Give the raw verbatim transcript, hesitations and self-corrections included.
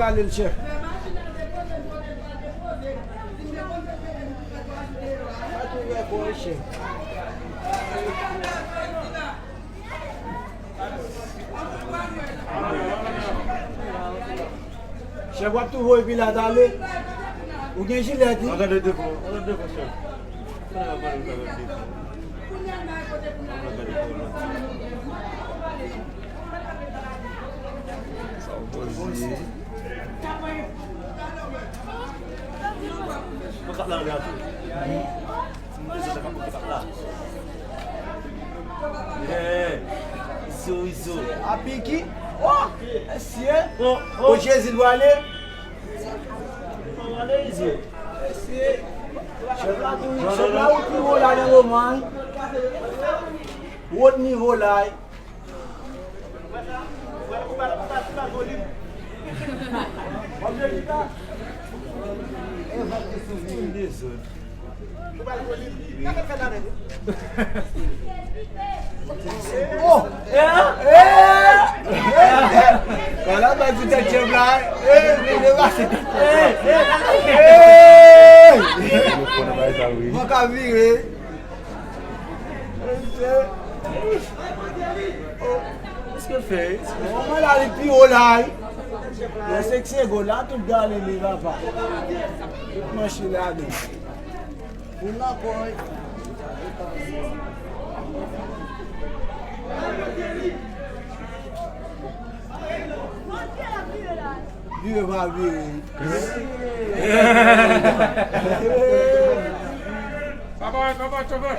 Pale l, chèf. Pa tou wè kò w, chèf. Chèf, w ap tou voye pilat ale. Ou gen jilèt, wi? An gade devan, an gade devan, chèf. Sa w poze? Mwen kap la anlè a tou. Mwen bezwen ta kap mete kap la. Yeah. Izo, izo. Apiki. Oh! Mesye. Oh, oh. O Jezi l pwale. Pwale, izo. Mesye. Chèf la tou, chèf la ou pi wo la nan moman. Wot nivo la. Oh! Eh! Eh! Kala ba di tèt jèb la. Eh, li depase tèt jèb la. Eh! Mwen ka vire. Èske l fè? Mwen la li pi wo la, wi. Nan seksyon gòl la, tout gale li papa. Tout manch li ladan. Pou nan kò, wi. Vire pa vire. Papa, papa, chofè.